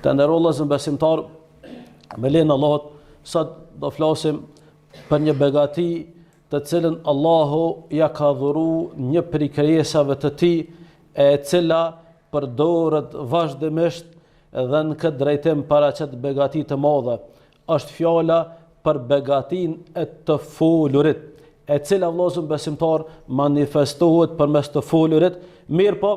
Të nderuar vëllezër besimtar, me lejen e Allahut, sot do flasim për një begati të cilën Allahu ja ka dhuru një prej krijesave të tij, e cila përdoret vazhdimisht dhe në këtë drejtim paraqet begati të madhe. Është fjala për begatinë e të folurit, e cila vëllezër besimtar manifestohet përmes të folurit, mirëpo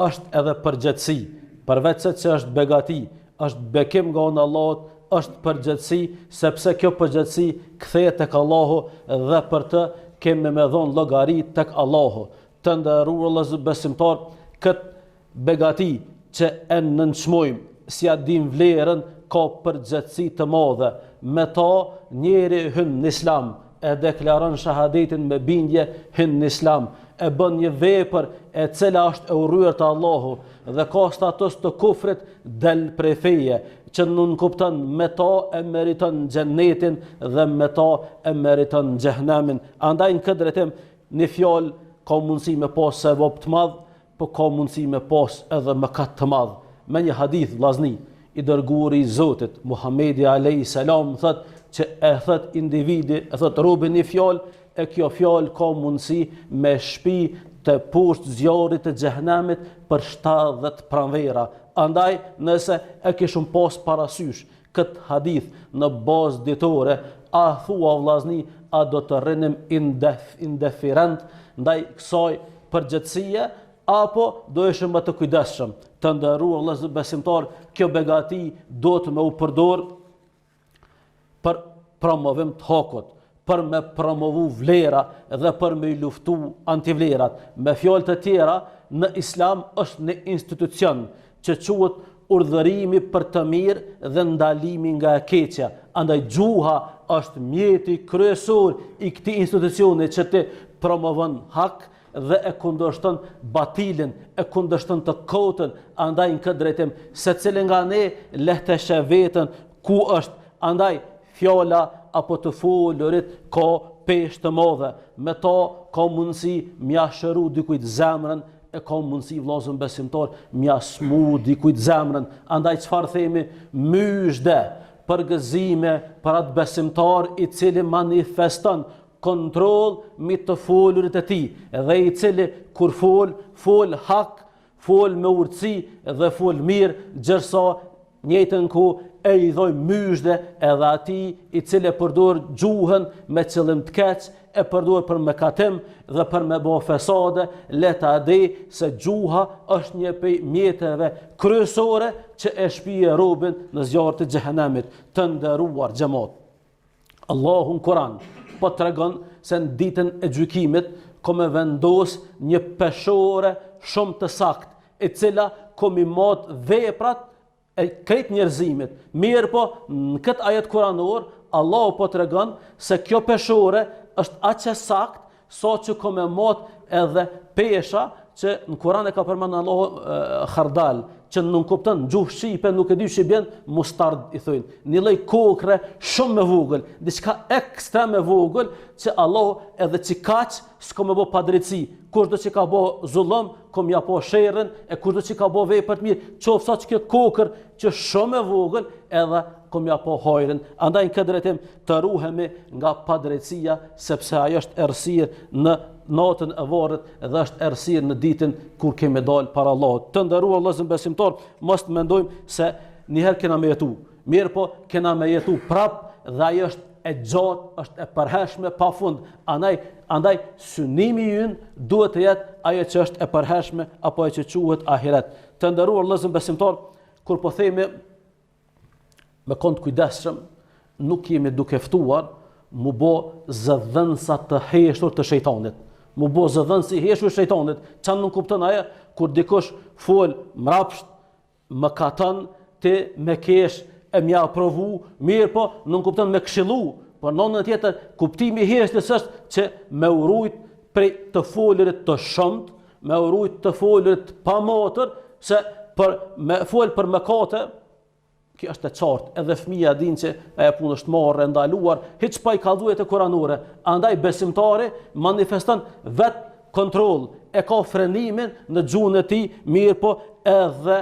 është edhe përgjegjësi, përveç se që është begati, është bekim nga ana e Allahut, është përgjegjësi, sepse kjo përgjegjësi kthehet tek Allahu dhe për të kemi me dhonë llogari tek Allahu. Të nderuar vëllezër besimtar, këtë begati që e nënçmojmë, s'ia dimë vlerën, ka përgjegjësi të madhe. Me ta njeri hyn në Islam, e deklaron shahadetin me bindje, hyn në Islam, e bën një vepër e cila është e urryer te Allahu dhe ka status të kufrit, del prej feje, që nënkupton me ta e meriton xhennetin dhe me ta e meriton xhehenemin. Andaj në këtë drejtim një fjalë ka mundësi me pas sevap të madh, po ka mundësi me pas edhe mëkat të madh. Me një hadith vllazni, i dërguari i Zotit, Muhamedi alayhi salam thot që e thot individi, e thot robi një fjalë, e kjo fjalë ka mundësi me shpi te poshtë zjarrit të xhehenemit për 70 pranvera. Andaj, nëse e kishim pas parasysh këtë hadith në bazë ditore, a thua vllazni, a do të rrinim indef, indiferent ndaj kësaj përgjegjësie, apo do ishim më të kujdesshëm? Të nderuar vëllezër besimtar, kjo begati duhet me u përdor për promovim të hakut, për me promovu vlera dhe për me i luftu antivlerat. Me fjalë të tjera, në islam është një institucion që quhet urdhërimi për të mirë dhe ndalimi nga e keqja. Andaj gjuha është mjeti kryesor i këtij institucioni që ti promovon hak dhe e kundërshton batilin, e kundërshton të kotën, andaj në këtë drejtim, secili nga ne le të sheh veten ku është, andaj fjala apo të folurit ka peshë të madhe, me to ka mundësi m'ia shëru dikujt zemrën, e ka mundësi vllazën besimtar m'ia smu dikujt zemrën, andaj çfarë themi myzhde, përgëzime për atë besimtar i cili manifeston kontroll mi të folurit e tij dhe i cili kur fol, fol hak, fol me urtësi dhe fol mirë, gjersa njëjtën kohë e i dhojmë myzhde edhe atij i cili e përdor gjuhën me qëllim të keq, e përdor për mëkatim dhe për me bo fesade, le ta di se gjuha është një prej mjeteve kryesore që e shpije robin në zjarr të xhehenemit, të nderuar xhemat. Allahu në Kur'an po tregon se në ditën e gjykimit ka me vendos një peshore shumë të saktë, e cila ka m'i mat veprat e krejt njerëzimit. Mirëpo, në këtë ajet kuranor, Allahu po tregon se kjo peshore është aq e saktë sa që ka me mat edhe pesha që në Kur'an e ka përmend Allahu khardal, që nënkupton gjuhë shqipe nuk e di si bjen mustard i thonë. Një lloj kokre shumë e vogël, diçka ekstrem e vogël që Allahu edhe qikaq s'ka me bo padrejtësi. Kushdo që ka bo zullum, ka m'ia pa sherrin, e kushdo që ka bo vepër të mirë, qoftë sa që kjo kokër që shumë e vogël, edhe ka m'ia pa hajrin. Andaj në këtë drejtim të ruhemi nga padrejtësia, sepse ajo është errësirë në natën e varrit dhe është errësirë në ditën kur kemi dalë para Allahut. Të nderuar vëllezër besimtar, mos të mendojmë se një herë kena me jetu. Mirëpo, kena me jetu prap dhe ajo është e gjatë, është e përhershme pa fund. Andaj, andaj synimi ynë duhet të jetë ajo që është e përhershme apo ajo që quhet ahiret. Të nderuar vëllezër besimtar, kur po themi me kon të kujdesshëm, nuk jemi duke ftuar mu bo zëdhënësa të heshtur të shejtanit. Mu bo zëdhënës i heshtur i shejtanit, ça nënkupton ajo, kur dikush fol mrapsht, mëkaton, ti me kesh e m'ia aprovu, mirëpo, nënkupton me këshillu, por në anën tjetër, kuptimi i heshtjes është që me u rujt prej të folurit të shumtë, me u rujt të folurit të pamatur, se për me fol për mëkate, kjo është e qartë, edhe fëmija din që ajo punë është marre, e ndaluar, hiç pa i kallzu ajete kuranore. Andaj besimtari manifeston vetëkontroll, e ka frenimin në gjuhën e tij, mirëpo edhe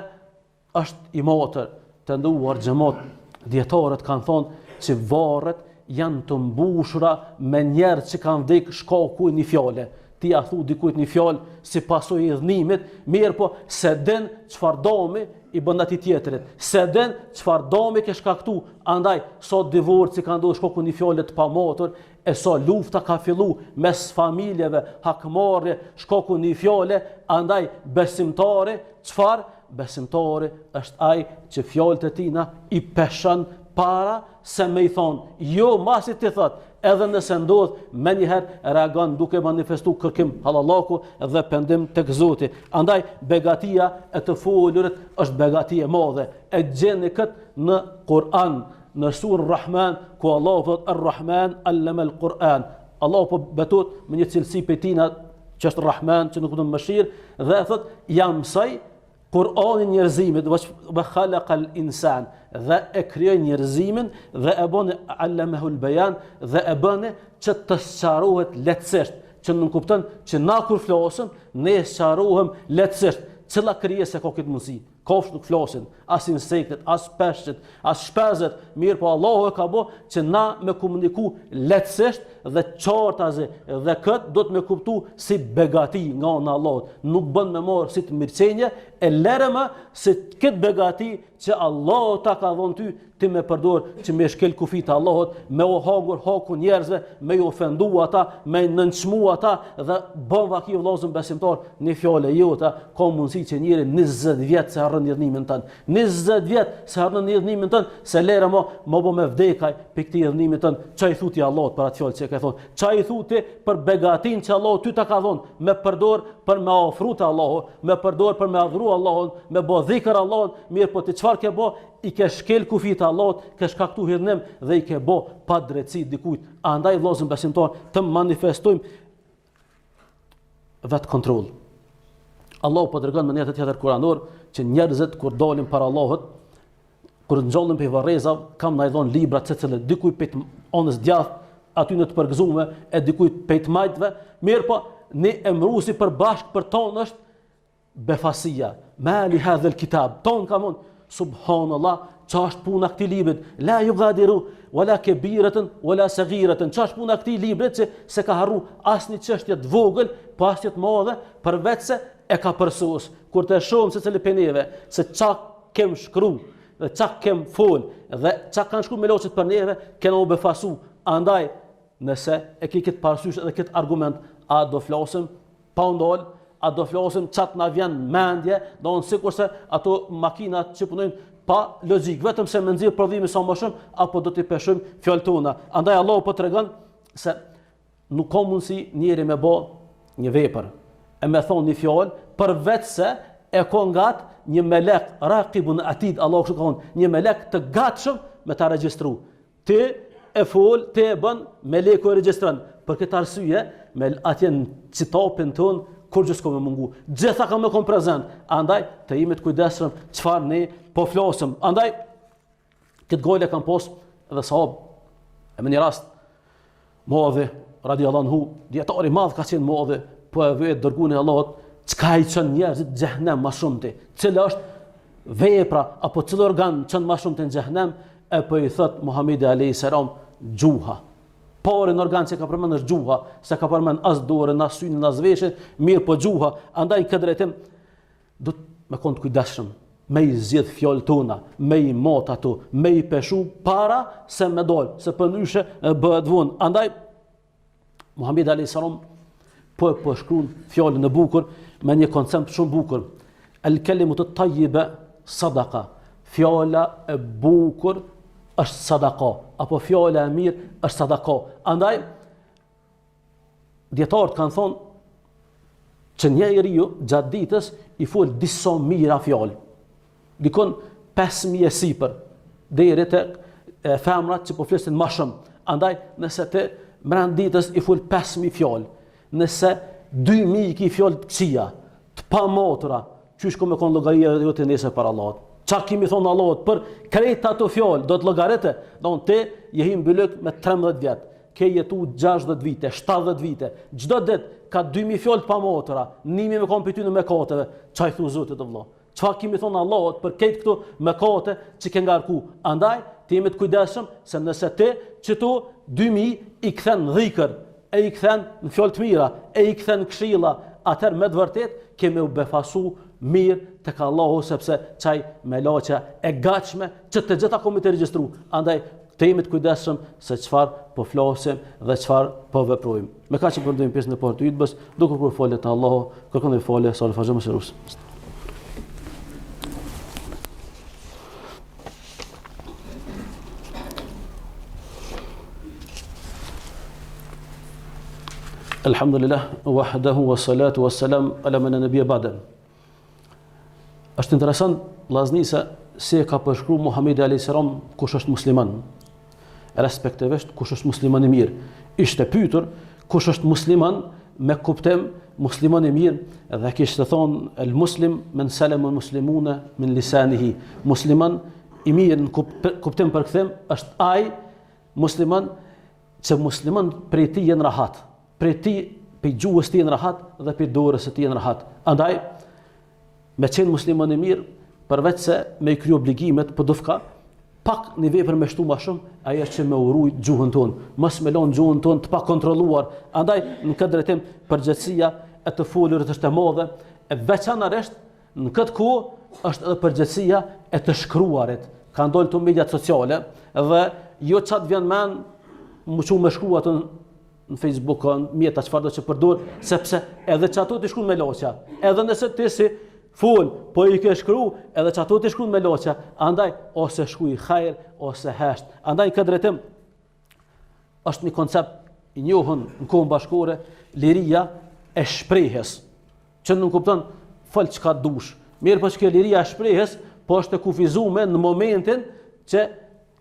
është i matër. Të nderuar xhemat, dijetarët kanë thonë që varret janë të mbushura me njerëz që kanë vdek shkaku i një fjale. Ti ja thu dikujt një fjalë si pasojë e idhnimit, mirëpo s'e din çfarë domi i bën atij tjetrit, s'e din çfarë domi ke shkaktu, andaj sa divorce kanë ndodhur shkaku një fjale të pamatur, e sa lufta ka fillu mes familjeve, hakmarrje, shkaku një fjale, andaj besimtari, çfarë? Besimtari është ai që fjalët e tina i peshon para se me i thonë, jo masi t'i thotë, edhe nëse ndodh, menjëherë reagon duke manifestu kërkim halallaku dhe pendim tek Zoti. Andaj, begatia e të folurit është begati e madhe. E gjeni këtë në Kur'an, në surën Rahman, ku Allahu thotë Ar-Rahman allama al-Quran. Allahu po betohet me një cilësi prej tina që është Rahman, që nënkupton mëshirë, dhe thotë ja mësoi Kur'anin njerëzimit, wa khalaqa al-insan, dhe e krijoi njerëzimin dhe e bëni allamahu al-bayan dhe e bëni që të sqarohet lehtësisht, që nënkupton që na kur flasim, ne sqarohem lehtësisht. Cila krijesë e ka këtë mundësi? Kafshët nuk flasin, as insektet, as peshqit, as shpezët, mirëpo Allahu e ka bo që na me komuniku lehtësisht dhe qartazi dhe këtë duhet me kuptu si begati nga ana e Allahut. Nuk bën me marrë si të mirëqenie, e lere më se këtë begati që Allahu ta ka dhonë ty, ti me përdor që me shkel kufijtë e Allahut, me u hangër hakun njerëzve, me i ofendu ata, me i nënçmu ata dhe bën vaki vëllazën besimtar, një fjalë e jota ka mundësi që njeri 20 vjet s'e harron idhnimin tënd. 20 vjet s'e harron idhnimin tënd, se lere mo mo bo me vdek ai prej këtij idhnimi tënd. Ça i thu ti Allahut për atë fjalë që e ke thonë? Ça i thu ti për begatinë që Allahu ty ta ka dhonë, me përdor për me afru te Allahu, me përdor për me adhuru Allahun, me bo dhikr Allahun, mirëpo ti çfarë ke bo? i ke shkel kufijtë e Allahut, ke shkaktu hidhnim dhe i ke bo padrejtësi dikujt. Andaj vëllazën besimtar të manifestojmë vetëkontroll. Allahu po tregon në një ajet tjetër kuranor që njerëzit kur dalin para Allahut, kur ngjallen prej varrezave, kanë me i dhon librat secilit, dikujt prej anës djathtë, atyne të përgëzume, e dikujt prej të majtëve, mirëpo, një emërues i përbashkët për tonë është Befasia, ma li hadha al-kitab, tonë kanë thonë, subhanallah, ça është puna këtij librit, la yugadiru wala kabiratan wala saghiratan, ça është puna këtij librit që s'e ka harru asnjë çështje të vogël, po asnjë të madhe, përveç se e ka përsos. Kur të shohim secili prej neve se ça kem shkru dhe ça kem fol dhe ça kanë shkru melaqet për neve, kena u befasu. Andaj, nëse e ke këtë parasysh edhe këtë argument, a do flasim Pa u ndal, a do flasim ça të na vjen mendje, do në sikurse ato makinat që punojnë pa logjikë, vetëm se me nxjerr prodhimi sa më shumë, apo do t'i peshojmë fjalët tona. Andaj Allahu po tregon se nuk ka mundësi njeri me bë një vepër e me thonë një fjalë përveç se e ka ngat një melek rakibun atid Allahu kështu ka thonë, një melek të gatshëm me ta regjistru. Ti e fol, ti e bën, meleku e regjistron. Për këtë arsye, me atje në qitapin tonë, kurgjë s'ka me mungu. Gjitha ka me kon prezent. Andaj, të jemi të kujdesshëm çfarë ne po flasim. Andaj, këtë gajle kanë pos edhe sahabët. E me një rast, Muadhi, radiallahu anhu, dijetar i madh ka qenë Muadhi, po e vet dërgunin e Allahut, çka i çon njerëzit n'xhehnem ma shumti? Cila është vepra apo cili organ çon ma shumti në xhehnem? E po i thot Muhamedi alayhi salam gjuha. Parin organ që ka përmend është gjuha, s'e ka përmend as dorën, as synin, as veshin, mirëpo gjuha. Andaj në këtë drejtim Duhet me konë të kujdesshëm, me i zgjedh fjalët tona, me i mat ato, me i peshu para se me dol, se përndryshe bëhet vonë. Andaj Muhamedi alayhis salam po e përshkruan fjalën e bukur me një koncept shumë bukur. El kelimatu tayyiba sadaqa. Fjala e bukur është sadaka, apo fjala e mirë është sadaka. Andaj Dijetarët kanë thonë që njeriu gjatë ditës i fol disa mijëra fjalë. Dikun 5000 e sipër deri te femrat që po flisin më shumë. Andaj nëse ti mrena ditës i fol 5000 fjalë, nëse 2000 i ki fjalë të këqija, të pamatura, qysh ka me konë llogaria jote nesër para Allahut. Ça ki me i thonë Allahut për krejt ato fjalë, do të llogarite, do në ti je hi n'bylyk me 13 vjet, ke jetu 60 vite, 70 vite, çdo ditë ka 2000 fjalë të pamatura, 1000 me konë prej tyne mëkateve, ça i thu Zotit o vëlla? Çfarë ki me i thonë Allahut për krejt këto mëkate që ke ngarku? Andaj, të jemi të kujdesshëm se nëse ti qëto 2000 i kthen në dhikër, e i kthen në fjalë të mira, e i kthen në këshilla, atëherë me të vërtetë ke me u befasu mirë tek Allahu sepse qaj melaqja e gatshme që të gjitha ka me t'i regjistru. Andaj të jemi të kujdesshëm se çfarë po flasim dhe çfarë po veprojmë. Me kaq e përfundojmë pjesën e parë të hutbës, duke kërkuar falje te Allahu, kërkoni falje sa të fazhëm së Alhamdulillah, wahdahu wa salatu wa salam ala man la nabiyya ba'da. Është interesant vllazni se si e ka përshkru Muhamedi alayhis salam kush është musliman. Respektivisht kush është musliman i mirë. Ishte pyetur kush është musliman me kuptim musliman i mirë dhe kishte thonë el muslim men salama al muslimuna min lisanihi. Musliman i mirë në kuptim përkthim është ai musliman që musliman prej tij janë rahat. Prej tij, prej gjuhës tij janë rahat dhe prej dorës së tij janë rahat. Andaj me qenë musliman i mirë, përveç se me i kry obligimet, po dufka, pak një vepër me shtu ma shumë, ajo është që me u rujt gjuhën tonë, mos me lënë gjuhën tonë të pakontrolluar. Andaj në këtë drejtim përgjegjësia e të folurit është e madhe, e veçanërisht Në këtë kohë është edhe përgjegjësia e të shkruarit. Kanë dalë këto mediat sociale dhe jo ça të vjen men m'u çu me shkru atë në Facebook, në mjeta çfarëdo që përdor, sepse edhe qato t'i shkruan melaqja. Edhe nëse ti s'i fol, po i ke shkru, edhe qato t'i shkruan melaqja. Andaj ose shkruj hajr ose hesht. Andaj në këtë drejtim është një koncept i njohun në kohën bashkëkohore, liria e shprehjes. Që nënkupton fol çka dush. Mirëpo që kjo liria e shprehjes, po është e kufizume në momentin që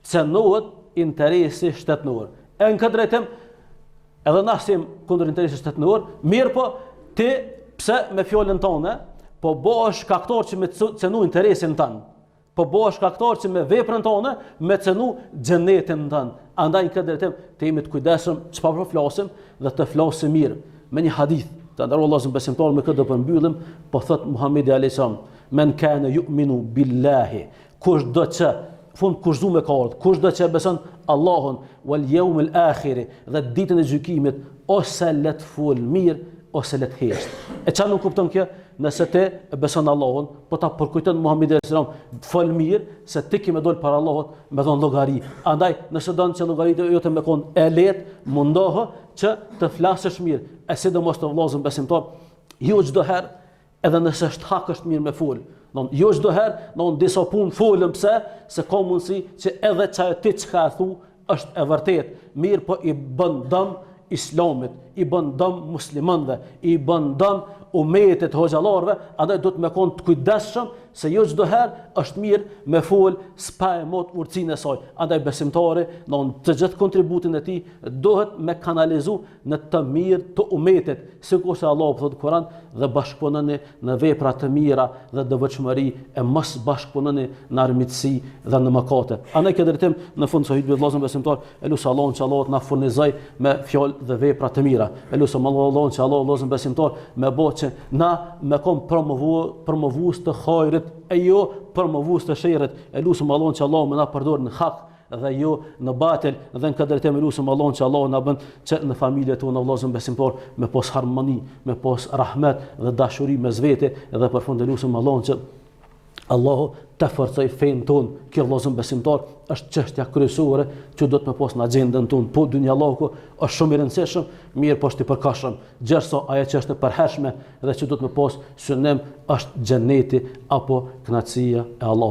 cenohet interesi shtetnor. E në këtë drejtim, edhe na s'jem kundër interesit shtetnor, mirëpo ti pse me fjalën tane, po bohesh shkaktar që me cenu interesin tënd. Po bohesh shkaktar që me veprën tane me cenu xhenetin tënd. Andaj në këtë drejtim të jemi të kujdesshëm çfarë po flasim dhe të flasim mirë. Me një hadith, të nderuar vëllezër besimtarë me këtë do përmbyllim, po thot Muhamedi alayhis salam, men kana yu'minu billahi, kush do që fund kushtëzume ka ardhur, kush do që e beson Allahun wal yawmil akhir dhe ditën e gjykimit ose le të fol mirë ose le të hesht. E çka nënkupton kjo? Nëse ti e beson Allahun, po ta përkujton Muhamedi alayhis salam, fol mirë se ti ke me dol para Allahut me dhon llogari. Andaj, nëse don që llogaritë jote me kon e lehtë, mundohu që të flasësh mirë. E sidomos të vëllazën besimtar, jo çdo herë edhe nëse është hak është mirë me fol. Don, jo çdo herë, don disa punë folën pse se ka mundësi që edhe çajo ti çka e thu është e vërtetë, mirëpo i bën dëm islamit, i bën dëm muslimanëve, i bën dëm umetit hoxhallarëve, andaj duhet me kon të kujdesshëm se jo çdo herë është mirë me fol s'pa e mot urtësinë e saj. Andaj besimtari në të gjithë kontributin e tij duhet me kanalizu në të mirë të umetit, sikurse Allahu po thotë në Kur'an dhe bashkëpunoni në vepra të mira dhe devotshmëri e mos bashkëpunoni në armiqësi dhe në mëkate. Andaj këtë drejtim në fund të hutbes vëllazën besimtar, e lus Allahun që Allahu të na furnizoj me fjalë dhe vepra të mira. E lus Allahun që Allahu vëllazën besimtar me bo që na me kon promovu promovues të hajrit e jo promovues të sherrit. E lusim Allahun që Allahu me na përdor në hak dhe jo në batil dhe në këtë drejtim e lusim Allahun që Allahu na bën që në familjet tona vëllazën besimtar me pos harmoni, me pos rahmet dhe dashuri mes vete dhe për fund e lusim Allahun që Allahu të forcoj fenë tonë, kjo vëllazën besimtar është çështja kryesore që duhet me pos në agjendën tonë. Po dynjalloku është shumë i rëndësishëm, mirëpo është i përkohshëm. Gjersa ajo që është e përhershme dhe që duhet me pos synim është xheneti apo kënaqësia e Allahut.